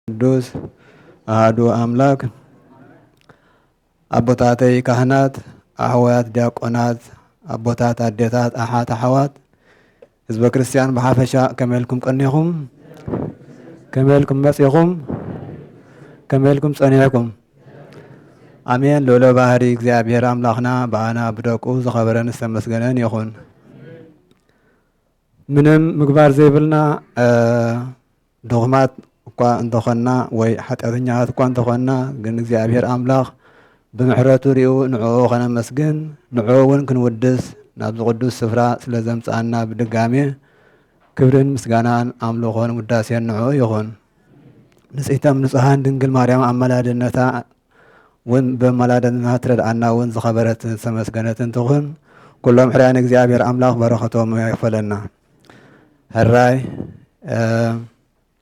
ቅዱስ ኣሃዱ ኣምላክ። ኣቦታተይ ካህናት፣ ኣሕዋት ዲያቆናት፣ ኣቦታት ኣዴታት፣ ኣሓት ኣሓዋት፣ ህዝበ ክርስቲያን ብሓፈሻ ከመይ ኢልኩም ቀኒኹም? ከመይ ኢልኩም መጺኹም? ከመይ ኢልኩም ጸኒሕኩም? ኣሜን። ልዑለ ባህሪ እግዚኣብሔር ኣምላኽና ብኣና ብደቁ ዝኸበረን ዝተመስገነን ይኹን። ምንም ምግባር ዘይብልና፣ እ፣ ድኹማት እኳ እንተኾንና ወይ ሓጢኣተኛታት እኳ እንተኾንና፣ ግን እግዚኣብሔር ኣምላኽ ብምሕረቱ ሪኡ ንዕኡ ኸነመስግን፣ ንዕኡ እውን ክንውድስ ናብዚ ቅዱስ ስፍራ ስለ ዘምጽኣና ብድጋሜ ክብርን ምስጋናን ኣምልኾን ውዳሴን ንዕኡ ይኹን። ንጽሕቶም ንጹሃን ድንግል ማርያም ኣማላድነታ እውን ብኣማላድነታ ትረድኣና እውን ዝኸበረትን ዝተመስገነትን ትኹን። ኩሎም ሕርያን እግዚኣብሔር ኣምላኽ በረኸቶም ይኽፈለና። ሕራይ፣ እ፣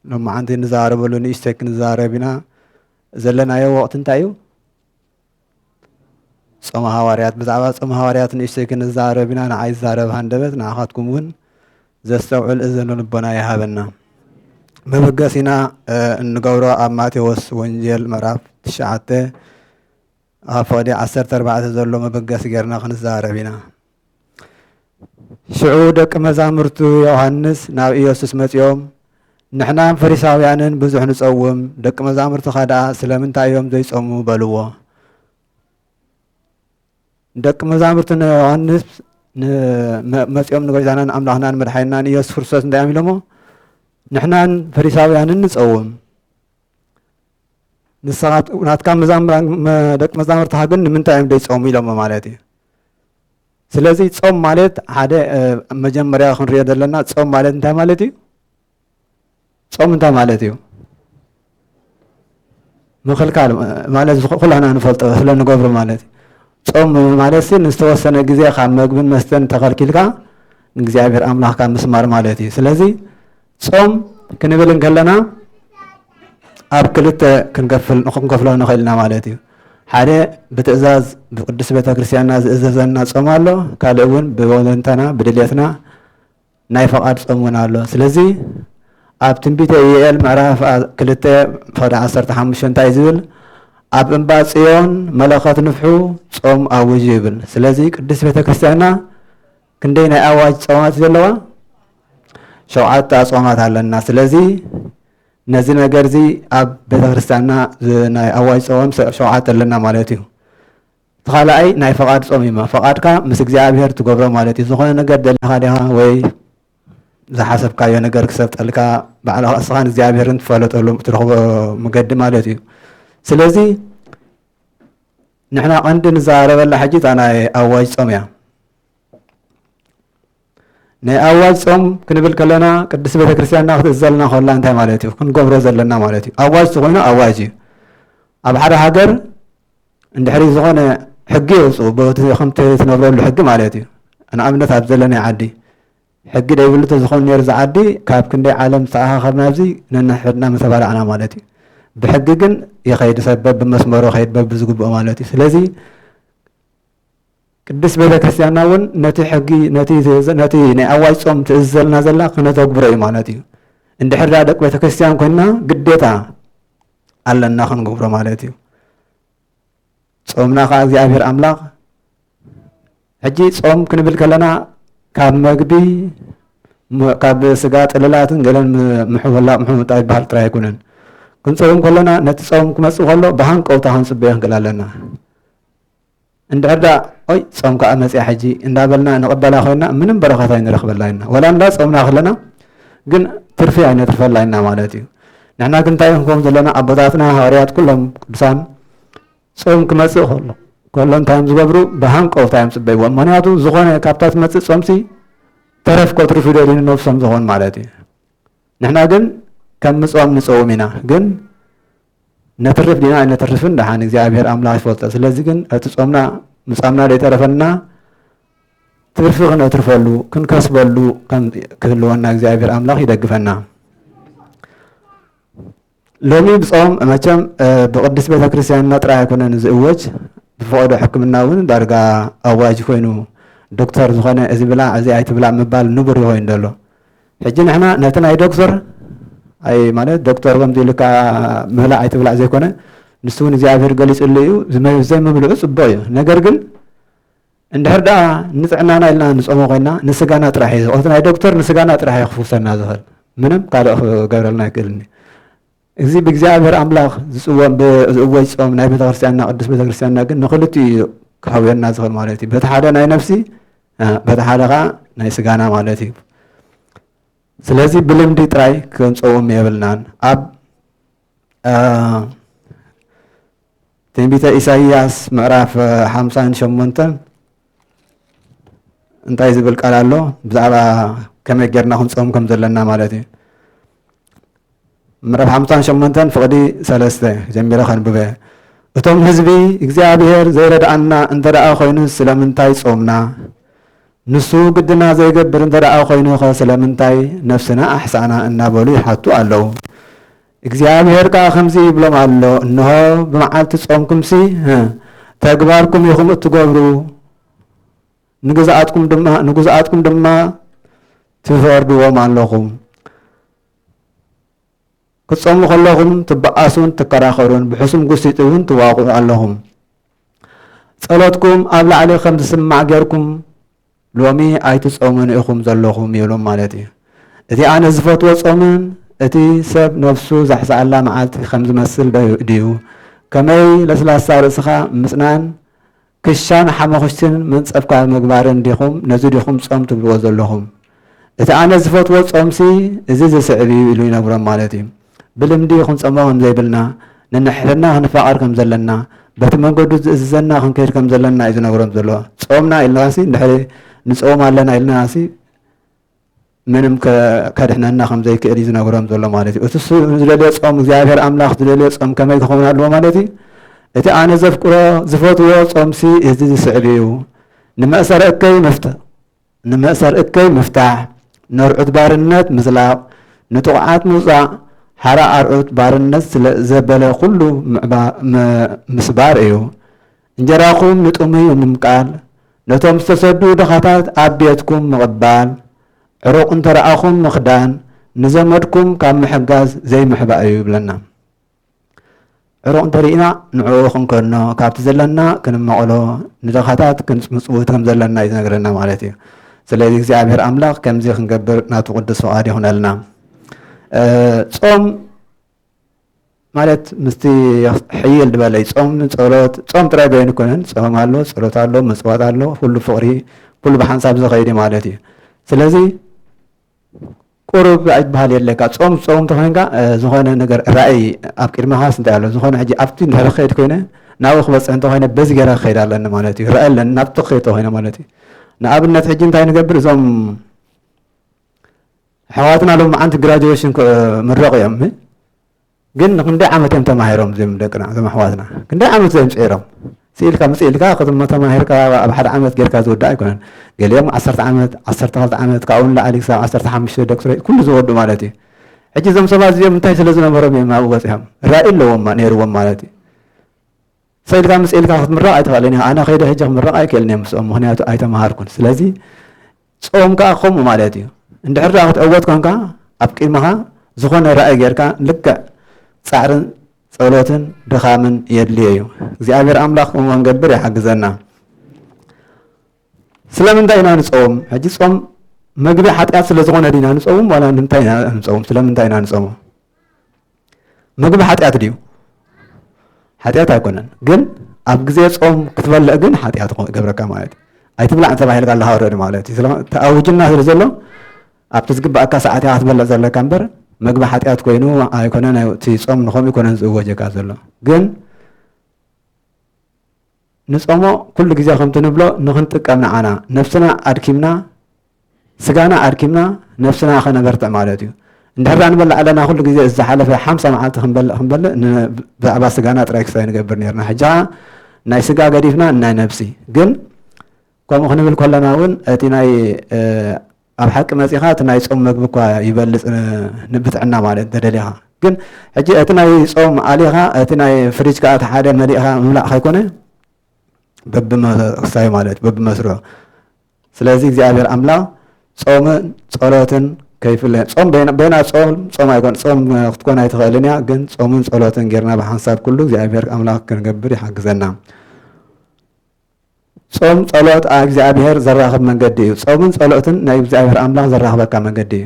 ሎማዓንቲ ንዛረበሉ ንእሽተይ ክንዛረብ ኢና። ዘለናዮ ወቕቲ እንታይ እዩ? ጾመ ሃዋርያት። ብዛዕባ ጾመ ሃዋርያት ንእሽተይ ክንዛረብ ኢና። ንዓይ ዝዛረብ ሃንደበት ንዓኻትኩም እውን ዘስተውዕል እዝነ ልቦና ይሃበና። መበገሲና፣ እ፣ እንገብሮ ኣብ ማቴዎስ ወንጌል ምዕራፍ ትሽዓተ ኣብ ፈቕዲ ዓሰርተ ኣርባዕተ ዘሎ መበገሲ ጌርና ክንዛረብ ኢና። ሽዑ ደቂ መዛሙርቱ ዮሃንስ ናብ ኢየሱስ መጺኦም፣ "ንሕናን ፈሪሳውያንን ብዙሕ ንጸውም፣ ደቂ መዛሙርትኻ ደኣ ስለምንታይ እዮም ዘይጸሙ?" በልዎ። ደቂ መዛሙርቱ ንዮሃንስ ን-፣ መ-፣ መጺኦም ንጎይታናን ኣምላኽናን መድሓኒናን ኢየሱስ ክርስቶስ እንታይ እዮም ኢሎሞ? "ንሕናን ፈሪሳውያንን ንጸውም፣ ንስኻት-፣ ናትካ መዛምራን፣ መ-፣ ደቂ መዛሙርትኻ ግን ንምንታይ እዮም ዘይጸሙ?" ኢሎሞ ማለት እዩ። ስለዚ ጾም ማለት ሓደ፣ እ፣ መጀመርያ ክንሪኦ ዘለና ጾም ማለት እንታይ ማለት እዩ? ጾም እንታይ ማለት እዩ? ምኽልካል ማለት ዝኹ-፣ ኩላና ንፈልጦ ስለ ንገብሮ ማለት እዩ። ጾም ማለት ሲ ንዝተወሰነ ግዜ ካብ መግብን መስተን ተኸልኪልካ ንእግዚኣብሔር ኣምላኽካ ምስማር ማለት እዩ። ስለዚ ጾም ክንብል እንከለና ኣብ ክልተ ክንከፍል-፣ ክንከፍሎ ንኽእል ኢና ማለት እዩ። ሓደ ብትእዛዝ ብቅድስት ቤተ ክርስቲያንና ዝእዘዘና ጾም ኣሎ፣ ካልእ እውን ብወለንታና ብድልየትና ናይ ፈቓድ ጾም እውን ኣሎ። ስለዚ ኣብ ትንቢተ ኢዩኤል ምዕራፍ ኣ-፣ ክልተ ፍቕዲ ዓሰርተ ሓሙሽተ እንታይ ዝብል? "ኣብ እምባ ጽዮን መለኸት ንፍሑ፣ ጾም ኣውጁ" ይብል። ስለዚ ቅድስት ቤተ ክርስቲያንና ክንደይ ናይ ኣዋጅ ጾማት ዘለዋ? ሸውዓተ ኣጾማት ኣለና። ስለዚ ነዚ ነገር እዚ ኣብ ቤተ ክርስቲያንና ዝ-፣ ናይ ኣዋጅ ጾም ሰ-፣ ሸውዓተ ኣለና ማለት እዩ። እቲ ካልኣይ ናይ ፈቓድ ጾም እዩ። ፈቓድካ ምስ እግዚኣብሔር ትገብሮ ማለት እዩ። ዝኾነ ነገር ደሊኻ ዲኻ ወይ ዝሓሰብካዮ ነገር ክሰብጠልካ ባዕልኻ እስኻን እግዚኣብሔርን ትፋለጠሉ ትረኽቦ መገዲ ማለት እዩ። ስለዚ ንሕና ቀንዲ ንዘራረበላ ሕጂ እታ ናይ ኣዋጅ ጾም እያ። ናይ ኣዋጅ ጾም ክንብል ከለና ቅድስት ቤተ ክርስቲያንና ክትእዘልና ከላ እንታይ ማለት እዩ? ክንገብሮ ዘለና ማለት እዩ። ኣዋጅ ተኾይኑ ኣዋጅ እዩ። ኣብ ሓደ ሃገር እንድሕሪ ዝኾነ ሕጊ የውፅኡ፣ በቲ ከምቲ ትነብረሉ ሕጊ ማለት እዩ። ንኣብነት ኣብ ዘለናይ ዓዲ ሕጊ ደይብሉ ተዝኾን ነይሩ እዚ ዓዲ ካብ ክንደይ ዓለም ዝተኣኻኸብና ኣብዚ ነንሕድና ምተባላዕና ማለት እዩ። ብሕጊ ግን ይኸይድ ሰብ በብመስመሩ ይኸይድ በብዝግብኦ ማለት እዩ። ስለዚ ቅድስት ቤተ ክርስቲያንና እውን ነቲ ሕጊ፣ ነቲ ትእዝ-፣ ነቲ ናይ ኣዋጅ ጾም ትእዝዘልና ዘላ ክነተግብሮ እዩ ማለት እዩ። እንድሕር ደኣ ደቂ ቤተ ክርስቲያን ኮይንና ግዴታ ኣለና ክንገብሮ ማለት እዩ። ጾምና ኸዓ እግዚኣብሔር ኣምላኽ፣ ሕጂ ጾም ክንብል ከለና ካብ መግቢ፣ ም-፣ ካብ ስጋ ጥልላትን ገለን ም-፣ ምሕወላ-፣ ምሕውጣ ይበሃል ጥራይ ኣይኮነን። ክንጾም ከለና ነቲ ጾም ክመጽእ ከሎ ብሃንቀውታ ክንጽበዮ ክንክእል ኣለና። እንድሕር ደኣ፣ "ኦይ፣ ጾም ከኣ መጽያ ሕጂ" እንዳበልና ንቕበላ ኮይንና፣ ምንም በረኸት ኣይንረኽበላ ኢና። ወላ እንዳ ጾምና ከለና ግን ትርፊ ኣይነትርፈላ ኢና ማለት እዩ። ንሕና ግን እንታይ ክንከውን ዘለና? ኣቦታትና ሃዋርያት ኩሎም ቅዱሳን ጾም ክመጽእ ከሎ፣ ከሎ እንታይ እዮም ዝገብሩ? ብሃንቀውታ እዮም ዝጽበይዎም። ምኽንያቱ ዝኾነ ካብታ ትመጽእ ጾምሲ ተረፍ ከትርፉ ይደልዩ ንነብሶም ዝኾን ማለት እዩ። ንሕና ግን ከም ምጽዋም ንጸውም ኢና። ግን ነትርፍ ዲና ኣይነተርፍን ደሓን እግዚኣብሔር ኣምላኽ ይፈልጦ። ስለዚ ግን እቲ ጾምና ምጻምና ደይተረፈና ትርፊ ክነትርፈሉ፣ ክንከስበሉ ከም ክህልወና እግዚኣብሔር ኣምላኽ ይደግፈና። ሎሚ ብጾም መቸም፣ እ፣ ብቅድስት ቤተ ክርስቲያንና ጥራይ ኣይኮነን ዝእወጅ፣ ብፈቐዶ ሕክምና እውን ዳርጋ ኣዋጅ ኮይኑ፣ ዶክተር ዝኾነ እዚ ብላዕ፣ እዚ ኣይትብላዕ ምባል ንቡር ይኾይን ዘሎ። ሕጂ ንሕና ነቲ ናይ ዶክተር ኣይ ማለት ዶክተር ከምዚ ኢልካ ምብላዕ ኣይትብላዕ ዘይኮነ፣ ንሱ እውን እግዚኣብሔር ገሊፅሉ እዩ። ዝመ-፣ ዘይምብልዑ ፅቡቅ እዩ። ነገር ግን እንድሕር ደኣ ንጥዕናና ኢልና ንጾሞ ኮይና፣ ንስጋና ጥራሕ እዩ፣ እቲ ናይ ዶክተር ንስጋና ጥራሕ እዩ ክፍውሰና ዝኽእል፣ ምንም ካልእ ክገብረልና ኣይክእልን እዩ። እዚ ብእግዚኣብሔር ኣምላኽ ዝጽወ-፣ ብ-፣ ዝእወጅ ጾም ናይ ቤተክርስትያንና፣ ቅድስት ቤተክርስትያንና ግን ንኽልቲኡ እዩ ክሕውየና ዝኽእል ማለት እዩ። በቲ ሓደ ናይ ነፍሲ፣ እ፣ በቲ ሓደ ኸኣ ናይ ስጋና ማለት እዩ። ስለዚ ብልምዲ ጥራይ ክንጸውም የብልናን። ኣብ፣ እ፣ ትንቢተ ኢሳይያስ ምዕራፍ፣ እ፣ ሓምሳን ሸሞንተን እንታይ ዝብል ቃል ኣሎ? ብዛዕባ ከመይ ጌርና ክንጾም ከም ዘለና ማለት እዩ። ምዕራፍ ሓምሳን ሸሞንተን ፍቕዲ ሰለስተ ጀሚረ ከንብበ። እቶም ህዝቢ እግዚኣብሔር ዘይረድኣና እንተ ደኣ ኮይኑ ስለምንታይ ጾምና? ንሱ ግድና ዘይገብር እንተ ደኣ ኮይኑኸ ስለምንታይ ነፍስና ኣሕሳእና እናበሉ ይሓቱ ኣለዉ። እግዚኣብሔር ከኣ ከምዚ ይብሎም ኣሎ፣ እንሆ ብመዓልቲ ጾምኩምሲ፣ እ፣ ተግባርኩም ኢኹም እትገብሩ፣ ንግዝኣትኩም ድማ፣ ንግዝኣትኩም ድማ ትፈርድዎም ኣለኹም። ክትጾሙ ከለኹም ትበኣሱን ትከራኸሩን፣ ብሕሱም ጉሲጢ እውን ትዋቕዑ ኣለኹም። ጸሎትኩም ኣብ ላዕሊ ከም ዝስማዕ ጌርኩም ሎሚ ኣይትጾሙን ኢኹም ዘለኹም ይብሎም ማለት እዩ። እቲ ኣነ ዝፈትዎ ጾምን እቲ ሰብ ነፍሱ ዘሕስኣላ መዓልቲ ከም ዝመስል ዶ ድዩ? ከመይ ለስላሳ ርእስኻ ምጽናን ክሻን ሓመኹሽትን መንጸፍካ ምግባርን ዲኹም፣ ነዚ ዲኹም ጾም ትብልዎ ዘለኹም? እቲ ኣነ ዝፈትዎ ጾምሲ እዚ ዝስዕብ እዩ ኢሉ ይነግሮም ማለት እዩ። ብልምዲ ክንጸሞ ከም ዘይብልና፣ ነንሕድሕድና ክንፋቐር ከም ዘለና፣ በቲ መንገዱ ዝእዝዘና ክንከይድ ከም ዘለና እዩ ዝነግሮም ዘሎ። ጾምና ኢልናሲ፣ እንድሕሪ ንጾም ኣለና ኢልናሲ፣ ምንም ከ-፣ ከድሕነና ከም ዘይክእል እዩ ዝነግሮም ዘሎ ማለት እዩ። እቲ እሱ ዝደልዮ ጾም፣ እግዚኣብሔር ኣምላኽ ዝደልዮ ጾም ከመይ ክኸውን ኣለዎ ማለት እዩ? እቲ ኣነ ዘፍቅሮ፣ ዝፈትዎ ጾምሲ እዚ ዝስዕብ እዩ። ንመእሰሪ እከይ ምፍት-፣ ንመእሰሪ እከይ ምፍታሕ፣ ነርዑት ባርነት ምዝላቕ፣ ንጥቑዓት ምውጻእ፣ ሓራ ኣርዑት ባርነት ስለ ዘበለ ኩሉ ምዕባ-፣ ም-፣ ምስባር እዩ። እንጀራኹም ንጥሙይ ምምቃል፣ ነቶም ዝተሰዱ ድኻታት ኣብ ቤትኩም ምቕባል፣ ዕሩቕ እንተ ረኣኹም ምኽዳን፣ ንዘመድኩም ካብ ምሕጋዝ ዘይምሕባእ እዩ ይብለና። ዕሩቕ እንተ ርኢና ንዕኡ ክንከድኖ፣ ካብቲ ዘለና ክንመቐሎ፣ ንድኻታት ክንምጽውት ከም ዘለና እዩ ዝነግረና ማለት እዩ። ስለዚ እግዚኣብሔር ኣምላኽ ከምዚ ክንገብር ናቱ ቅዱስ ፍቓድ ይኹነልና። እ፣ ጾም ማለት ምስቲ ሕይል ዝበለ እዩ። ጾም፣ ጸሎት፣ ጾም ጥራይ በይኑ ኣይኮነን። ጾም ኣሎ፣ ጸሎት ኣሎ፣ ምጽዋት ኣሎ፣ ኩሉ ፍቕሪ፣ ኩሉ ብሓንሳብ ዝኸይድ እዩ ማለት እዩ። ስለዚ ቁሩብ ኣይትበሃል የድልየካ። ጾም ትጾም እንተኾይንካ፣ እ፣ ዝኾነ ነገር ራእይ ኣብ ቅድመኻስ እንታይ ኣሎ? ዝኾነ ሕጂ ኣብቲ እንድሕር ክኸይድ ኮይነ፣ ናብኡ ክበጽሕ እንተኾይነ በዚ ገይረ ክኸይድ ኣለኒ ማለት እዩ። ራእይ ኣለኒ ናብቲ ክኸይድ እንተኾይነ ማለት እዩ። ንኣብነት ሕጂ እንታይ ንገብር? እዞም ኣሕዋትና ሎማዓንቲ ግራጁዌሽን ክምረቑ እዮም። ግን ንክንደይ ዓመት እዮም ተማሂሮም እዞም ደቅና፣ እዞም ኣሕዋትና? ክንደይ ዓመት እዮም ጸይሮም? ስኢልካ ምጽእ ኢልካ ከተማ ተማሂርካ ኣብ ሓደ ዓመት ጌርካ ዝውዳእ ኣይኮነን። ገሊኦም ዓሰርተ ዓመት፣ ዓሰርተ ክልተ ዓመት፣ ካብኡ ንላዕሊ ክሳብ ዓሰርተ ሓሙሽተ ዶክትሬት ኩሉ ዝወዱ ማለት እዩ። ሕጂ እዞም ሰባት እዚኦም እንታይ ስለ ዝነበሮም እዮም ኣብኡ በጺሖም? ራእይ ኣለዎም ማ-፣ ነይርዎም ማለት እዩ። ሰኢልካ ምስ ኢልካ ክትምረቕ ኣይትኽእልን ኢኻ። ኣነ ከይደ ሕጂ ክምረቕ ኣይክእልን እየ ምስኦም፣ ምኽንያቱ ኣይተምሃርኩን። ስለዚ ጾም ከኣ ከምኡ ማለት እዩ። እንድሕር ደኣ ክትዕወት ኮንካ፣ ኣብ ቅድመኻ ዝኾነ ራእይ ጌርካ፣ ልክዕ ጻዕርን ጸሎትን ድኻምን የድልዮ እዩ። እግዚኣብሔር ኣምላኽ ከምኡ ክንገብር ይሓግዘና። ስለምንታይ ኢና ንጸውም? ሕጂ ጾም መግቢ ሓጢኣት ስለ ዝኾነ ዲና ንጸውም፣ ዋላ ንምንታይ ኢና ንጸውም? ስለምንታይ ኢና ንጸውም? መግቢ ሓጢኣት ድዩ? ሓጢኣት ኣይኮነን። ግን ኣብ ግዜ ጾም ክትበልዕ ግን ሓጢኣት ይኾ-፣ ይገብረካ ማለት እዩ። ኣይትብላዕ ተባሂልካ ኣለኻ ኦረዲ ማለት እዩ። ስለ ተኣዊጅና ስለ ዘሎ ኣብቲ ዝግባኣካ ሰዓት ኢኻ ክትበልዕ ዘለካ እምበር፣ መግቢ ሓጢኣት ኮይኑ ኣይኮነን። ኣይ-፣ እቲ ጾም ንኸምኡ ኣይኮነን ዝእወጀካ ዘሎ። ግን ንጾሞ ኩሉ ግዜ ከምቲ ንብሎ ንኽንጥቀም ንዓና፣ ነፍስና ኣድኪምና፣ ስጋና ኣድኪምና፣ ነፍስና ከነበርትዕ ማለት እዩ። እንድሕር ደኣ ንበልዕ ኣለና ኩሉ ግዜ፣ ዝሓለፈ ሓምሳ መዓልቲ ክንበልዕ፣ ክንበልዕ ን-፣ ብዛዕባ ስጋና ጥራይ ክሳይ ንገብር ነርና። ሕጂ ኸኣ ናይ ስጋ ገዲፍና ናይ ነፍሲ። ግን ከምኡ ክንብል ከለና እውን እቲ ናይ፣ እ፣ ኣብ ሓቂ መጺኻ እቲ ናይ ጾም መግቢ እኳ ይበልጽ ን-፣ ንብጥዕና ማለት እንተደሊኻ። ግን ሕጂ እቲ ናይ ጾም ኣሊኻ፣ እቲ ናይ ፍሪጅ ከኣ እቲ ሓደ መሊእኻ ምምላእ ከይኮነ፣ በብመ-፣ ክሳይ ማለት በብመስርዑ። ስለዚ እግዚኣብሔር ኣምላኽ ጾምን ጸሎትን ከይፍለ ጾም በይና በይና ጾም ጾም ኣይኮን ጾም ክትኮን ኣይትኽእልን እያ። ግን ጾምን ጸሎትን ጌርና ብሓንሳብ ኩሉ እግዚኣብሔር ኣምላኽ ክንገብር ይሓግዘና። ጾም ጸሎት ኣብ እግዚኣብሔር ዘራኽብ መንገዲ እዩ። ጾምን ጸሎትን ናይ እግዚኣብሔር ኣምላኽ ዘራኽበካ መንገዲ እዩ።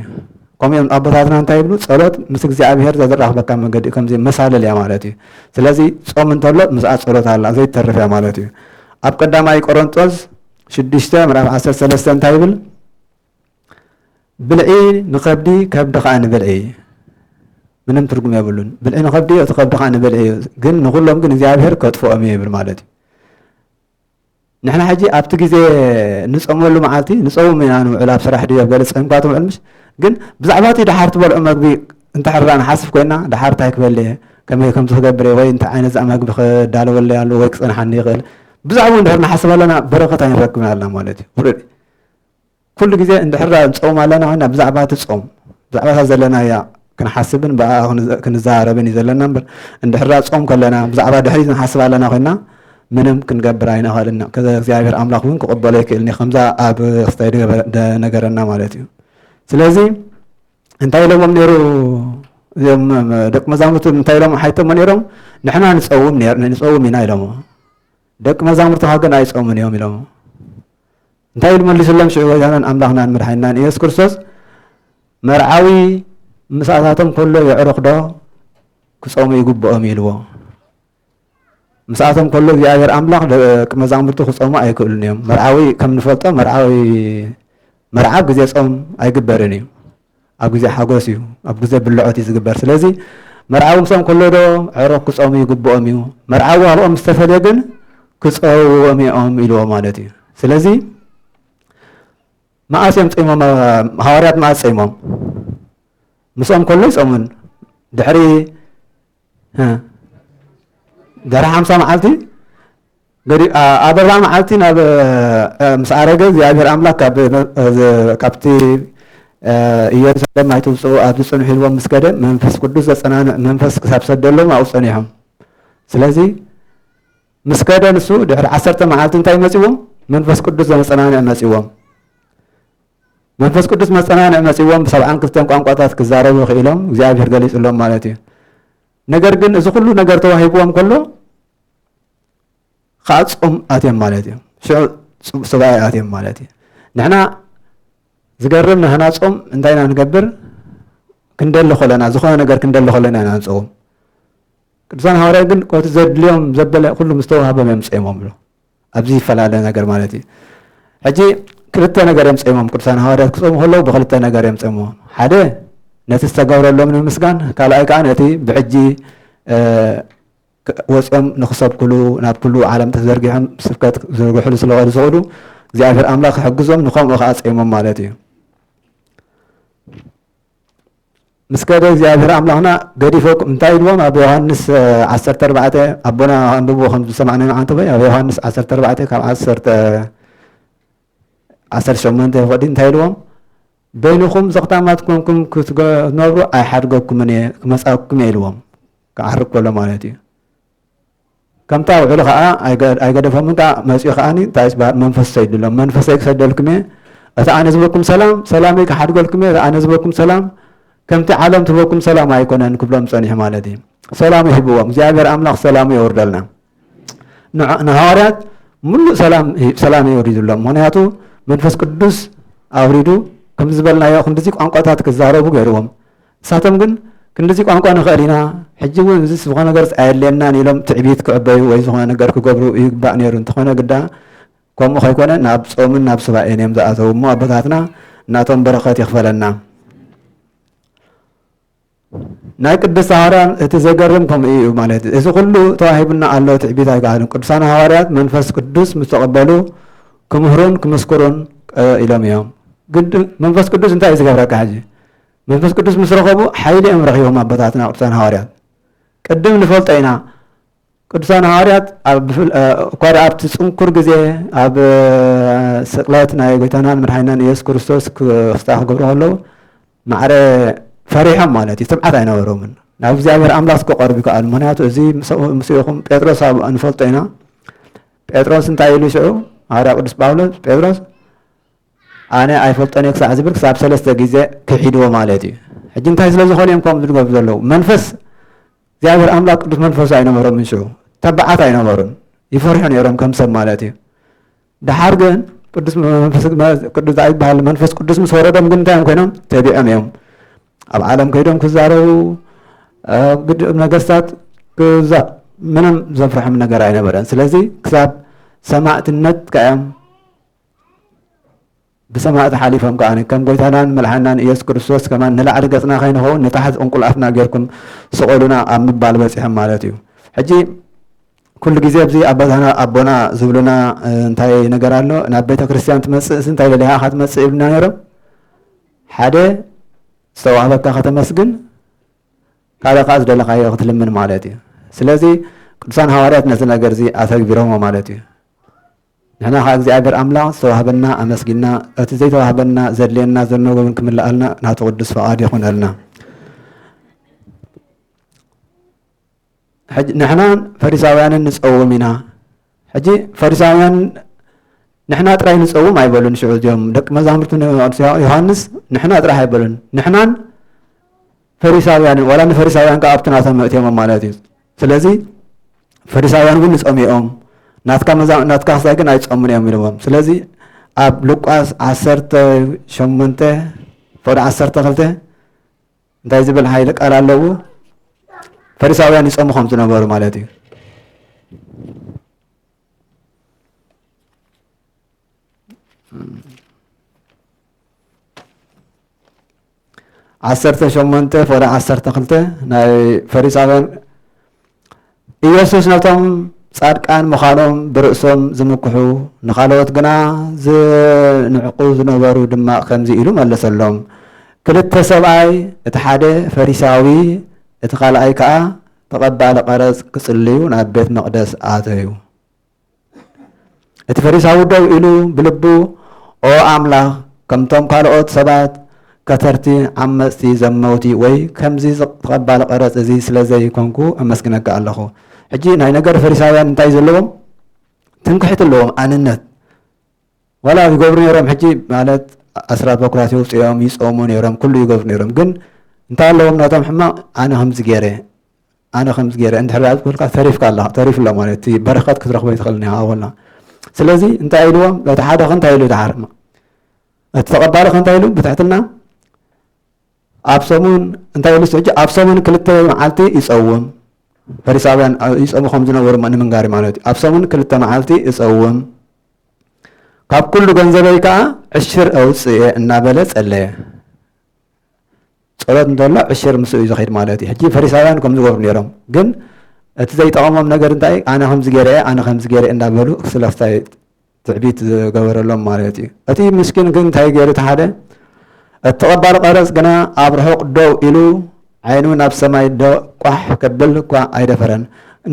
ከምኡ እዮም ኣቦታትና እንታይ ይብሉ? ጸሎት ምስ እግዚኣብሔር ዘራኽበካ መንገዲ እዩ። ከምዚ መሳልል እያ ማለት እዩ። ስለዚ ጾም እንተሎ ምስኣ ጸሎት ኣላ ዘይተርፍ እያ ማለት እዩ። ኣብ ቀዳማይ ቆሮንጦስ ሽዱሽተ ምዕራፍ ዓሰርተ ሰለስተ እንታይ ይብል? ብልዒ ንኸብዲ ከብዲ ኸዓ ንብልዒ። ምንም ትርጉም የብሉን። ብልዒ ንኸብዲ እቲ ከብዲ ኸዓ ንብልዒ እዩ። ግን ንኹሎም ግን እግዚኣብሔር ከጥፍኦም እዩ ይብል ማለት እዩ። ንሕና ሕጂ ኣብቲ ግዜ ንጸመሉ መዓልቲ ንጸውም ኢና ንውዕል ኣብ ስራሕ ድዮ ገለ ጸምካ ትውዕል ምሽ ግን ብዛዕባ እቲ ድሓር ትበልዑ መግቢ እንተሕራ ንሓስብ ኮይና ድሓር እንታይ ክበል እየ ከመይ ከም ትገብር ወይ እንታይ ዓይነት ዛ መግቢ ክዳለወለይ ኣሎ ወይ ክጸንሓኒ ይኽእል ብዛዕባኡ እንድሕር ንሓስብ ኣለና በረኸት ኣይንረክብን ኣለና ማለት እዩ። ኩሉ ግዜ እንድሕር ንጸውም ኣለና ኮይና ብዛዕባ እቲ ጾም ብዛዕባ እታ ዘለናያ ክንሓስብን ብኣ ክንዛረብን እዩ ዘለና እምበር እንድሕር ጾም ከለና ብዛዕባ ድሕሪት ንሓስብ ኣለና ኮይና ምንም ክንገብር ኣይንኽእልና። ከዚ እግዚኣብሔር ኣምላኽ እውን ክቕበሎ ኣይክእልን እዩ። ከምዛ ኣብ ክስታይ ነገረና ማለት እዩ። ስለዚ እንታይ ኢሎሞም ነይሩ እዚኦም ደቂ መዛሙርቱ እንታይ ኢሎም ሓይቶሞ ነይሮም? ንሕና ንጸውም ነር- ንጸውም ኢና ኢሎሞ። ደቂ መዛሙርትኻ ግን ኣይጸውምን እዮም ኢሎሞ። እንታይ ኢሉ መሊሱሎም ሽዑ ጎይታናን ኣምላኽናን መድሓኒናን ኢየሱስ ክርስቶስ? መርዓዊ ምሳታቶም ከሎ የዕሩኽ ዶ ክጸሙ ይግብኦም ኢልዎ። ምስኣቶም ከሎ እግዚኣብሔር ኣምላኽ ደቂ መዛሙርቱ ክጸሙ ኣይክእሉን እዮም። መርዓዊ ከም ንፈልጦ መርዓዊ መርዓ ግዜ ጾም ኣይግበርን እዩ። ኣብ ግዜ ሓጎስ እዩ፣ ኣብ ግዜ ብልዖት እዩ ዝግበር። ስለዚ መርዓዊ ምስኦም ከሎ ዶ ዕሮክ ክጸሙ ይግብኦም እዩ። መርዓዊ ኣብኦም ዝተፈልየ ግን ክጸውዎም እዮም ኢልዎ ማለት እዩ። ስለዚ መዓስ እዮም ጸይሞም? ሃዋርያት መዓስ ጸይሞም? ምስኦም ከሎ ይጸሙን ድሕሪ ድሕሪ ሓምሳ መዓልቲ ገዲ ኣብ ኣርባዓ መዓልቲ ናብ ምስ ኣረገ እግዚኣብሔር ኣምላክ ካብቲ ኢየሩሳሌም ኣይትውፅኡ ኣብዚ ፅንሑ ኢልዎም ምስ ከደ መንፈስ ቅዱስ ዘፀናንዕ መንፈስ ክሳብ ሰደሎም ኣብኡ ፀኒሖም። ስለዚ ምስ ከደ ንሱ ድሕሪ ዓሰርተ መዓልቲ እንታይ መፅዎም? መንፈስ ቅዱስ ዘመፀናንዕ መፅዎም። መንፈስ ቅዱስ መፀናንዕ መፅዎም ብሰብዓን ክልተን ቋንቋታት ክዛረቡ ክኢሎም እግዚኣብሔር ገሊፅሎም ማለት እዩ። ነገር ግን እዚ ኩሉ ነገር ተዋሂብዎም ከሎ ከዓ ጾም ኣትዮም ማለት እዩ። ሽዑ ሱባኤ ኣትዮም ማለት እዩ። ንሕና ዝገርም ንሕና ጾም እንታይ ኢና ንገብር? ክንደሊ ከለና ዝኾነ ነገር ክንደሊ ከለና ኢና ንጸውም። ቅዱሳን ሃዋርያት ግን ኮቲ ዘድልዮም ዘበለ ኩሉ ምስ ተዋህቦም እዮም ጾሞም ብሎ ኣብዚ ይፈላለ ነገር ማለት እዩ። ሕጂ ክልተ ነገር እዮም ጾሞም። ቅዱሳን ሃዋርያት ክጾሙ ከለዉ ብክልተ ነገር እዮም ጾሞም። ሓደ ነቲ ዝተገብረሎም ንምስጋን፣ ካልኣይ ከዓ ነቲ ብሕጂ ወፂኦም ንክሰብክሉ ናብ ኩሉ ዓለም ተዘርጊሖም ስብከት ዝርግሕሉ ስለኸሉ ዝኽእሉ እግዚኣብሔር ኣምላኽ ክሕግዞም ንከምኡ ከዓ ጸይሞም ማለት እዩ። ምስ ከደ እግዚኣብሔር ኣምላኽና ገዲፈኩም እንታይ ኢልዎም? ኣብ ዮሃንስ ዓሰርተ ኣርባዕተ ኣቦና ኣንብብዎ ከም ዝሰማዕናዮ መዓንተ ወይ ኣብ ዮሃንስ ዓሰርተ ኣርባዕተ ካብ ዓሰርተ ዓሰርተ ሸሞንተ ይኸዲ እንታይ ኢልዎም? በይንኹም ዘኽታማት ኮንኩም ክትነብሩ ኣይሓድገኩምን እየ ክመፃኩም እየ ኢልዎም። ክዓርግ ከሎ ማለት እዩ። ከምታ ውዕሉ ከዓ ኣይገደፎምን ከዓ መፂኡ ከዓኒ እንታይ ዝበሃል መንፈስ ሰይድሎም መንፈሰይ ክሰደልኩም እየ። እቲ ኣነ ዝበኩም ሰላም ሰላመይ ክሓድገልኩም እየ። እቲ ኣነ ዝበኩም ሰላም ከምቲ ዓለም ትበኩም ሰላም ኣይኮነን ክብሎም ፀኒሑ ማለት እዩ። ሰላሙ ሂብዎም እግዚኣብሔር ኣምላኽ ሰላሙ የውርደልና። ንሃዋርያት ሙሉእ ሰላም ሰላም የውሪድሎም። ምክንያቱ መንፈስ ቅዱስ ኣውሪዱ ከም ዝበልናዮ ክንድዚ ቋንቋታት ክዛረቡ ገይርዎም። ንሳቶም ግን ክንድዚ ቋንቋ ንኽእል ኢና፣ ሕጂ እውን እዚ ዝኾነ ነገር ኣየድልየናን ኢሎም ትዕቢት ክዕበዩ ወይ ዝኾነ ነገር ክገብሩ ይግባእ ነይሩ። እንተኾነ ግዳ ከምኡ ከይኮነ ናብ ጾምን ናብ ሱባኤን እዮም ዝኣተዉ እሞ ኣቦታትና ናቶም በረኸት ይኽፈለና። ናይ ቅድስት ሃዋርያን እቲ ዘገርም ከምኡ እዩ ማለት እዩ። እዚ ኩሉ ተዋሂቡና ኣሎ፣ ትዕቢት ኣይከኣልን። ቅዱሳን ሃዋርያት መንፈስ ቅዱስ ምስ ተቐበሉ ክምህሩን ክምስክሩን ኢሎም እዮም። ግድ መንፈስ ቅዱስ እንታይ እዩ ዝገብረካ? ሕጂ መንፈስ ቅዱስ ምስ ረኸቡ ሓይሊ እዮም ረኺቦም ኣቦታትና ቅዱሳን ሃዋርያት። ቅድም ንፈልጦ ኢና ቅዱሳን ሃዋርያት እኳ ኣብቲ ጽንኩር ግዜ ኣብ ስቕለት ናይ ጎይታናን መድሓኒናን ኢየሱስ ክርስቶስ ክስታ ክገብሩ ከለዉ ማዕረ ፈሪሖም ማለት እዩ። ትብዓት ኣይነበሮምን። ናብ እግዚኣብሔር ኣምላኽ ክቐርቡ ይከኣሉ። ምክንያቱ እዚ ምስኡ- ምስኡ ይኹም ጴጥሮስ ኣብ- ንፈልጦ ኢና። ጴጥሮስ እንታይ ኢሉ ሽዑ? ሃዋርያ ቅዱስ ጳውሎስ ጴጥሮስ ኣነ ኣይፈልጦን እየ ክሳዕ ዝብል ክሳብ ሰለስተ ግዜ ክሒድዎ ማለት እዩ። ሕጂ እንታይ ስለ ዝኾኑ እዮም ከምኡ ዝገብሩ ዘለዉ? መንፈስ እግዚኣብሔር ኣምላኽ ቅዱስ መንፈሱ ኣይነበሮምን። ሽዑ ተባዓት ኣይነበሩን፣ ይፈርሑ ነይሮም ከም ሰብ ማለት እዩ። ደሓር ግን ቅዱስ መንፈስ ቅዱስ ይበሃል መንፈስ ቅዱስ ምስ ወረዶም ግን እንታይ እዮም ኮይኖም? ተቢዖም እዮም። ኣብ ዓለም ከይዶም ክዛረቡ፣ ኣብ ግድብ ነገስታት ክዛ-፣ ምንም ዘፍርሖም ነገር ኣይነበረን። ስለዚ ክሳብ ሰማዕትነት ከ እዮም ብሰማዕቲ ሓሊፎም ከኣ ከም ጎይታናን መልሓናን ኢየሱስ ክርስቶስ ከማን ንላዕሊ ገጽና ከይንኸውን ንታሕቲ ቁንቁል ኣፍና ጌርኩም ስቐሉና ኣብ ምባል በጺሖም ማለት እዩ። ሕጂ ኩሉ ግዜ ኣብዚ ኣቦታና ኣቦና ዝብሉና እንታይ ነገር ኣሎ? ናብ ቤተ ክርስቲያን ትመጽእስ እንታይ ደሊኻ ኢኻ ትመጽእ ይብሉና ነይሮም። ሓደ ዝተዋህበካ ከተመስግን፣ ካልእ ከኣ ዝደለኻዮ ክትልምን ማለት እዩ። ስለዚ ቅዱሳን ሃዋርያት ነዚ ነገር እዚ ኣተግቢሮሞ ማለት እዩ። ንሕና ከኣ እግዚኣብሔር ኣምላኽ ዝተዋህበና ኣመስጊና፣ እቲ ዘይተዋህበና ዘድልየና ዘሎ እውን ክምልኣልና ናቱ ቅዱስ ፍቓድ ይኹነልና። ሕጂ ንሕናን ፈሪሳውያንን ንጸውም ኢና። ሕጂ ፈሪሳውያን ንሕና ጥራይ ንጸውም ኣይበሉን። ሽዑ እዚኦም ደቂ መዛሙርቲ ን-፣ ዮሃንስ ንሕና ጥራይ ኣይበሉን። ንሕናን ፈሪሳውያንን፣ ዋላ ንፈሪሳውያን ከኣ ኣብቲ ናቶም መእትዮሞም ማለት እዩ። ስለዚ ፈሪሳውያን እውን ንጸሙ እዮም። ናትካ መዛ-፣ ናትካ ክሳይ ግን ኣይጸሙን እዮም ኢሎሞም። ስለዚ ኣብ ሉቃስ ዓሰርተ ሸሞንተ ፍቕዲ ዓሰርተ ክልተ እንታይ ዝብል ሓይሊ ቃል ኣለዎ? ፈሪሳውያን ይጸሙ ከም ዝነበሩ ማለት እዩ። ዓሰርተ ሸሞንተ ፍቕዲ ዓሰርተ ክልተ ናይ ፈሪሳውያን ኢየሱስ ነቶም ጻድቃን ምዃኖም ብርእሶም ዝምክሑ፣ ንኻልኦት ግና ዝንዕቁ ዝነበሩ ድማ ከምዚ ኢሉ መለሰሎም፣ ክልተ ሰብኣይ፣ እቲ ሓደ ፈሪሳዊ፣ እቲ ካልኣይ ከኣ ተቐባሊ ቀረጽ፣ ክጽልዩ ናብ ቤት መቕደስ ኣተዩ። እቲ ፈሪሳዊ ደው ኢሉ ብልቡ፣ ኦ ኣምላኽ፣ ከምቶም ካልኦት ሰባት ከተርቲ፣ ዓመጽቲ፣ ዘመውቲ ወይ ከምዚ ተቐባሊ ቀረጽ እዚ ስለ ዘይኮንኩ ኣመስግነካ ኣለኹ። ሕጂ ናይ ነገር ፈሪሳውያን እንታይ ዘለዎም? ትምክሕቲ ኣለዎም፣ ኣንነት። ዋላ ይገብሩ ነይሮም፣ ሕጂ ማለት ኣስራት በኩራት የውፅኦም፣ ይፀሙ ነይሮም፣ ኩሉ ይገብሩ ነይሮም። ግን እንታይ ኣለዎም ናቶም ሕማቕ? ኣነ ከምዚ ገይረ፣ ኣነ ከምዚ ገይረ እንድሕር ደኣ ዝበልካ ተሪፍካ ኣለኻ፣ ተሪፉ ኣሎ ማለት እቲ በረኸት ክትረኽቦ ይትኽእል እኒኻ ኣወልና። ስለዚ እንታይ ኢልዎም? እቲ ሓደ ኸ እንታይ ኢሉ ደሓር? እቲ ተቐባሊ ኸ እንታይ ኢሉ? ብትሕትና ኣብ ሰሙን እንታይ ኢሉ? ሕጂ ኣብ ሰሙን ክልተ መዓልቲ ይጸውም። ፈሪሳውያን ኣ-፣ ይጸሙ ከም ዝነበሩ ማ-፣ ንምንጋር ማለት እዩ። ኣብ ሰሙን ክልተ መዓልቲ እጸውም፣ ካብ ኩሉ ገንዘበይ ከኣ ዕሽር ኣውጽእ እየ እናበለ ጸለየ። ጸሎት እንተሎ ዕሽር ምስኡ እዩ ዝኸይድ ማለት እዩ። ሕጂ ፈሪሳውያን ከም ዝገብሩ ነይሮም፣ ግን እቲ ዘይጠቐሞም ነገር እንታይ? ኣነ ከምዚ ገይረ እየ፣ ኣነ ከምዚ ገይረ እየ እንዳበሉ ስለስታይ ትዕቢት ዝገበረሎም ማለት እዩ። እቲ ምስኪን ግን እንታይ ገይሩ? እቲ ሓደ፣ እቲ ተቐባሊ ቀረጽ ግና ኣብ ርሑቕ ደው ኢሉ ዓይኑ ናብ ሰማይ ደ-፣ ቋሕ ከብል እኳ ኣይደፈረን።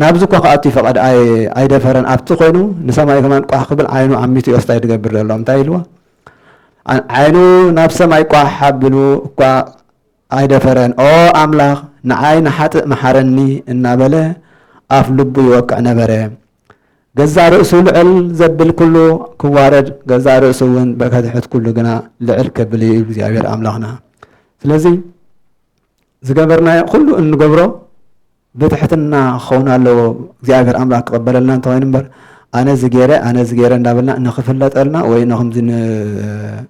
ናብዚ እኳ ክኣቱ ይፈቐድ ኣይ-፣ ኣይደፈረን። ኣብቲ ኮይኑ ንሰማይ ከማን ቋሕ ክብል ዓይኑ ዓሚቱ እዩ ስታይ ዝገብር ዘሎ። እንታይ ኢልዎ? ዓ-፣ ዓይኑ ናብ ሰማይ ቋሕ ኣቢሉ እኳ ኣይደፈረን። ኦ ኣምላኽ፣ ንዓይ ንሓጥእ መሓረኒ እናበለ ኣፍ ልቡ ይወቅዕ ነበረ። ገዛእ ርእሱ ልዕል ዘብል ኩሉ ክዋረድ፣ ገዛእ ርእሱ እውን ከድሕት ኩሉ ግና ልዕል ከብል እዩ እግዚኣብሔር ኣምላኽና። ስለዚ ዝገበርናዮ ኩሉ እንገብሮ ብትሕትና ክኸውን ኣለዎ። እግዚኣብሔር ኣምላኽ ክቕበለልና እንተኾይኑ እምበር፣ ኣነ እዚ ገይረ፣ ኣነ እዚ ገይረ እንዳበልና ንኽፍለጠልና ወይ ንኽምዚ ን-፣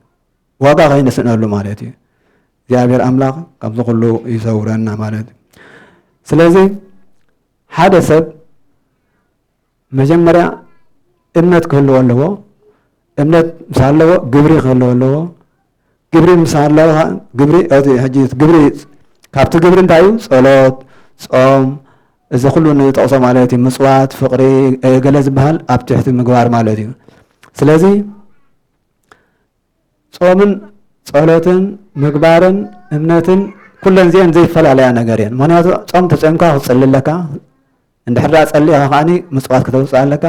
ዋጋ ከይንስእነሉ ማለት እዩ። እግዚኣብሔር ኣምላኽ ካብዚ ኩሉ ይሰውረና ማለት እዩ። ስለዚ ሓደ ሰብ መጀመርያ እምነት ክህልዎ ኣለዎ። እምነት ምስ ኣለዎ ግብሪ ክህልዎ ኣለዎ። ግብሪ ምስ ኣለዎ፣ ግብሪ፣ እቲ ሕጂ ግብሪ፣ ካብቲ ግብሪ እንታይ እዩ? ጸሎት፣ ጾም፣ እዚ ኩሉ ንጠቕሶ ማለት እዩ። ምጽዋት፣ ፍቕሪ፣ እ፣ ገለ ዝበሃል ኣብ ትሕቲ ምግባር ማለት እዩ። ስለዚ ጾምን ጸሎትን ምግባርን እምነትን ኩለን እዚአን ዘይፈላለያ ነገር እየን። ምኽንያቱ ጾም ተጾምካ ክትጽሊ ኣለካ፣ እንድሕር ደኣ ጸሊእካ ከኣኒ ምጽዋት ከተውጽእ ኣለካ፣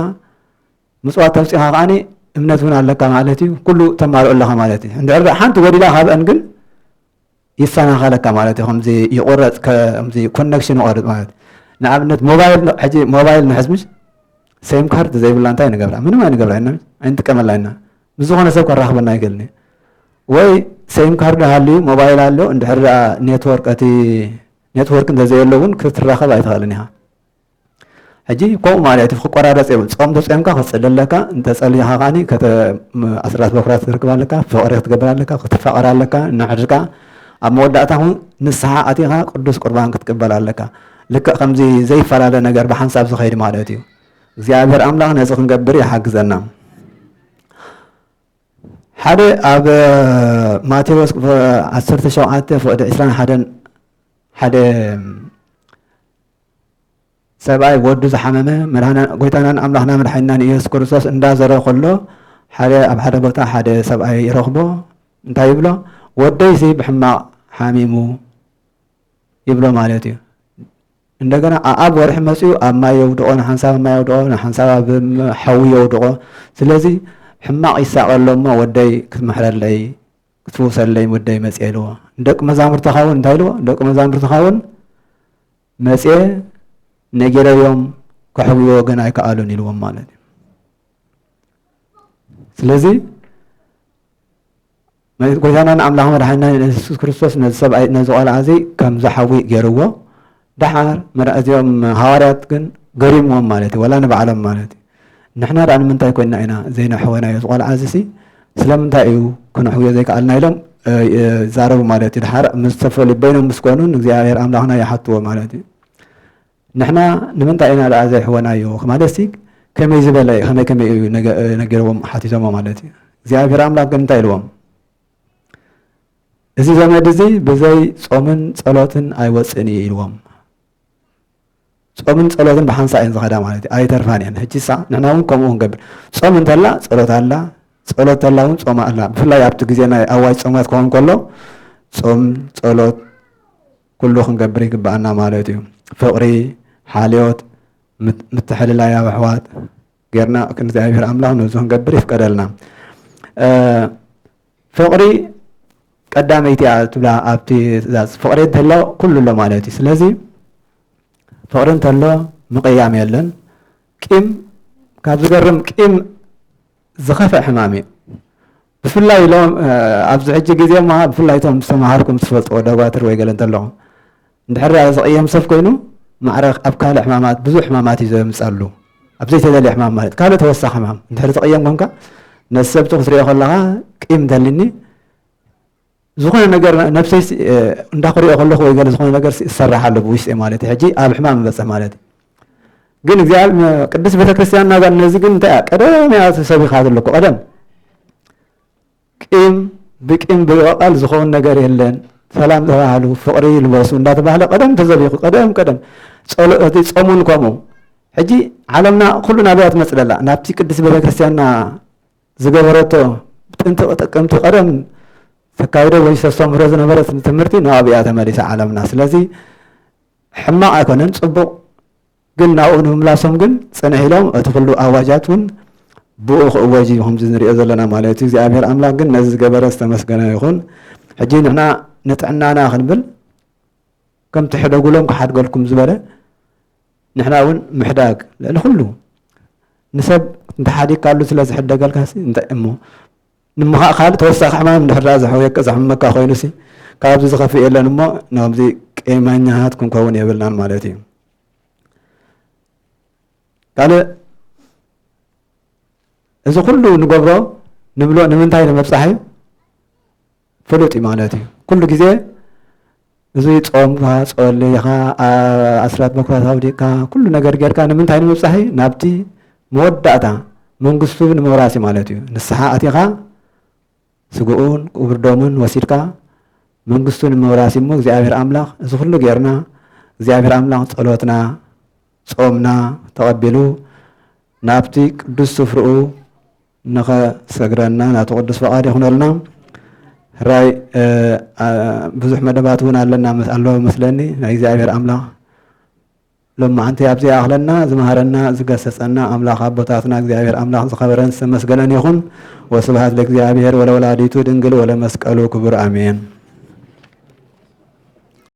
ምጽዋት ተውጺእካ ከኣኒ እምነት እውን ኣለካ ማለት እዩ። ኩሉ ተማልኦ ኣለካ ማለት እዩ። እንድሕር ደኣ ሓንቲ ጎዲላ ካብአን ግን ይሰናኸለካ ማለት እዩ። ከምዚ ይቆረጽ፣ ከምዚ ኮነክሽን ይቆርጽ ማለት እዩ። ንኣብነት ሞባይል ን-፣ ሕጂ ሞባይል ንሕዝ ምሽ፣ ሴም ካርድ ዘይብላ እንታይ ንገብራ? ምንም ኣይንገብራ ኢና፣ ኣይንጥቀመላ ኢና። ምስ ዝኾነ ሰብ ከራኽበና ኣይክእልን እዩ። ወይ ሴም ካርድ ሃልዩ ሞባይል ኣሎ፣ እንድሕር ደኣ ኔትወርክ፣ እቲ ኔትወርክ እንተዘየሎ እውን ክትራኸብ ኣይትኽእልን ኢኻ። ሕጂ ከምኡ ማለት እዩ፣ ክቆራረጽ የብሉን። ጾም ተጾምካ ክትጽሊ ኣለካ፣ እንተጸሊኻ ከኣኒ ከተ-፣ ም-፣ ኣስራት በኩራት ክትረክብ ኣለካ፣ ፍቕሪ ክትገብር ኣለካ፣ ክትፋቐር ኣለካ፣ ንሕድካ ኣብ መወዳእታ እውን ንስሓ ኣቲኻ ቅዱስ ቁርባን ክትቅበል ኣለካ። ልክዕ ከምዚ ዘይፈላለ ነገር ብሓንሳብ ዝኸይድ ማለት እዩ። እግዚኣብሔር ኣምላኽ ነዚ ክንገብር ይሓግዘና። ሓደ ኣብ ማቴዎስ ዓሰርተ ሸውዓተ ፍቕዲ ዕስራን ሓደን ሓደ ሰብኣይ ወዱ ዝሓመመ መድኃኒና-፣ ጎይታናን ኣምላኽና መድኃኒናን ኢየሱስ ክርስቶስ እንዳዘረ ከሎ ሓደ ኣብ ሓደ ቦታ ሓደ ሰብኣይ ይረኽቦ። እንታይ ይብሎ? "ወደይሲ ብሕማቕ ሓሚሙ" ይብሎ ማለት እዩ። እንደገና ኣኣብ ወርሒ መጺኡ ኣብ ማይ የውድቖ፣ ንሓንሳብ ኣብ ማይ የውድቖ፣ ንሓንሳብ ኣብ ም-፣ ሓዊ የውድቖ። ስለዚ ሕማቕ ይሳቐ ኣሎ እሞ ወደይ ክትምሕረለይ፣ ክትፍውሰለይ ወደይ መጽየ ኢልዎ። ንደቂ መዛሙርትኻ እውን እንታይ ኢልዎ? ደቂ መዛሙርትኻ እውን መጽየ ነጊረዮም፣ ከሕውይዎ ግን ኣይከኣሉን ኢልዎም ማለት እዩ። ስለዚ መ-፣ ጎይታናን ኣምላኽ መድሓኒና የሱስ ክርስቶስ ነዚ ሰብኣይ፣ ነዚ ቆልዓ እዚ ከም ዝሓዊ ገይርዎ። ደሓር መራ-፣ እዚኦም ሃዋርያት ግን ገሪምዎም ማለት እዩ፣ ወላ ንባዕሎም ማለት እዩ። ንሕና ደኣ ንምንታይ ኮይንና ኢና ዘይነሕወናዮ? እዚ ቆልዓ እዚሲ ስለምንታይ እዩ ክነሕውዮ ዘይከኣልና? ኢሎም፣ እ፣ ይዛረቡ ማለት እዩ። ደሓር ምስ ተፈሉ-፣ በይኖም ምስ ኮኑ ንእግዚኣብሔር ኣምላኽና ይሓትዎ ማለት እዩ። ንሕና ንምንታይ ኢና ደኣ ዘይሕወናዮ? ማለትሲ ከመይ ዝበለ፣ ከመይ ከመይ እዩ ነገ-፣ ነጊርዎም፣ ሓቲቶሞ ማለት እዩ። እግዚኣብሔር ኣምላኽ ግን እንታይ ኢልዎም? "እዚ ዘመድ እዚ ብዘይ ጾምን ጸሎትን ኣይወጽእን እዩ" ኢልዎም። ጾምን ጸሎትን ብሓንሳእ እየን ዝኸዳ ማለት እዩ። ኣይተርፋን እየን። ሕጂ ሳ-፣ ንሕና እውን ከምኡ ክንገብር። ጾም እንተላ ጸሎት ኣላ፣ ጸሎት እንተላ እውን ጾም ኣላ። ብፍላይ ኣብቲ ግዜ ናይ ኣዋጅ ጾማት ክኸውን ከሎ ጾም፣ ጸሎት፣ ኩሉ ክንገብር ይግብኣና ማለት እዩ። ፍቕሪ፣ ሓልዮት፣ ምት-፣ ምትሕልላይ ኣብ ኣሕዋት ጌርና ክንእግዚኣብሔር ኣምላኽ ነዚ ክንገብር ይፍቀደልና። እ፣ ፍቕሪ ቀዳመይቲ እያ ትብላ ኣብቲ ትእዛዝ። ፍቕሪ እንተሎ ኩሉ ኣሎ ማለት እዩ። ስለዚ ፍቕሪ እንተሎ ምቕያም የለን። ቂም፣ ካብ ዝገርም ቂም ዝኸፍእ ሕማም እዩ። ብፍላይ ኢሎም፣ እ፣ ኣብዚ ሕጂ ግዜ እማ ብፍላይ እቶም ዝተማሃርኩም ትፈልጥዎ ደባትር ወይ ገለ እንተለኹም፣ እንድሕር ደኣ ዝቕየም ሰብ ኮይኑ ማዕረ ኣብ ካልእ ሕማማት፣ ብዙሕ ሕማማት እዩ ዘምጸሉ። ኣብ ዘይተደልየ ሕማም ማለት ካልእ ተወሳኺ ሕማም። እንድሕር ትቕየም ኮንካ ነቲ ሰብ እቲ ክትሪኦ ከለኻ ቂም እንተልኒ ዝኾነ ነገር ነብሰይ ሲ-፣ እ፣ እንዳኽሪኦ ከለኹ ወይ ገለ ዝኾነ ነገር ሲ-፣ ዝሰርሕ ኣሎ ብውሽጢ ማለት እዩ። ሕጂ ኣብ ሕማም ይበጽሕ ማለት እዩ። ግን እግዚኣብሔር፣ ቅድስት ቤተክርስትያን ናዛ ነዚ ግን እንታይ እያ? ቀደም እያ ተሰቢኻ ዘለኩ። ቀደም ቂም ብቂም ብበቐል ዝኸውን ነገር የለን። ሰላም ተባሃሉ፣ ፍቕሪ ልበሱ እንዳተባህለ ቀደም ተዘቢኹ። ቀደም፣ ቀደም ጸሎ-፣ እቲ ጾሙን ከምኡ። ሕጂ ዓለምና ኩሉ ናበይ እያ ትመጽእ ዘላ? ናብቲ ቅድስት ቤተክርስትያንና ዝገበረቶ ጥንቲ ጥቅምቲ ቀደም ተካይዶ ወይ ተስተምህሮ ዝነበረት ትምህርቲ ናብኣ እያ ተመሊሳ ዓለምና። ስለዚ ሕማቕ ኣይኮነን፣ ጽቡቕ ግን ናብኡ ንምምላሶም ግን ጽንሕ ኢሎም እቲ ኩሉ ኣዋጃት እውን ብኡ ክእወጅ እዩ ከምዚ ንሪኦ ዘለና ማለት እዩ። እግዚኣብሔር ኣምላኽ ግን ነዚ ዝገበረ ዝተመስገነ ይኹን። ሕጂ ንሕና ንጥዕናና ክንብል ከምቲ ሕደጉሎም ክሓድገልኩም ዝበለ ንሕና እውን ምሕዳግ ልዕሊ ኩሉ ንሰብ እንተሓዲግካሉ ስለ ዝሕደገልካሲ እንታይ እሞ ንምኻእ ካልእ ተወሳኺ ሕማም እንድሕር ደኣ ዘሕውየካ ዘሕምመካ ኮይኑሲ ካብዚ ዝኸፍእ የለን እሞ ናብዚ ቄመኛታት ክንከውን የብልናን ማለት እዩ። ካልእ እዚ ኩሉ ንገብሮ ንብሎ ንምንታይ ንምብጻሕ እዩ? ፍሉጥ እዩ ማለት እዩ። ኩሉ ግዜ እዚ ጾምካ፣ ጸሊኻ፣ ኣ-፣ ኣስራት በኩራት ኣውዲቕካ፣ ኩሉ ነገር ጌርካ ንምንታይ ንምብጻሕ እዩ? ናብቲ መወዳእታ መንግስቱ ንምውራስ እዩ ማለት እዩ። ንስሓ ኣቲኻ ስግኡን ክቡር ደሙን ወሲድካ መንግስቱ ንምውራስ እዩ እሞ እግዚኣብሔር ኣምላኽ እዚ ኩሉ ጌርና እግዚኣብሔር ኣምላኽ ጸሎትና ጾምና ተቐቢሉ ናብቲ ቅዱስ ስፍርኡ ንኸሰግረና ናቱ ቅዱስ ፈቓድ ይኹነልና። ሕራይ፣ እ፣ ኣ፣ ብዙሕ መደባት እውን ኣለና መስ-፣ ኣሎ መስለኒ። ናይ እግዚኣብሔር ኣምላኽ ሎማዓንቲ ኣብዚ ይኣኽለና። ዝመሃረና ዝገሰጸና ኣምላኽ ኣቦታትና እግዚኣብሔር ኣምላኽ ዝኸበረን ዝተመስገነን ይኹን። ወስብሐት ለእግዚኣብሔር ወለወላዲቱ ድንግል ወለመስቀሉ ክቡር ኣሜን።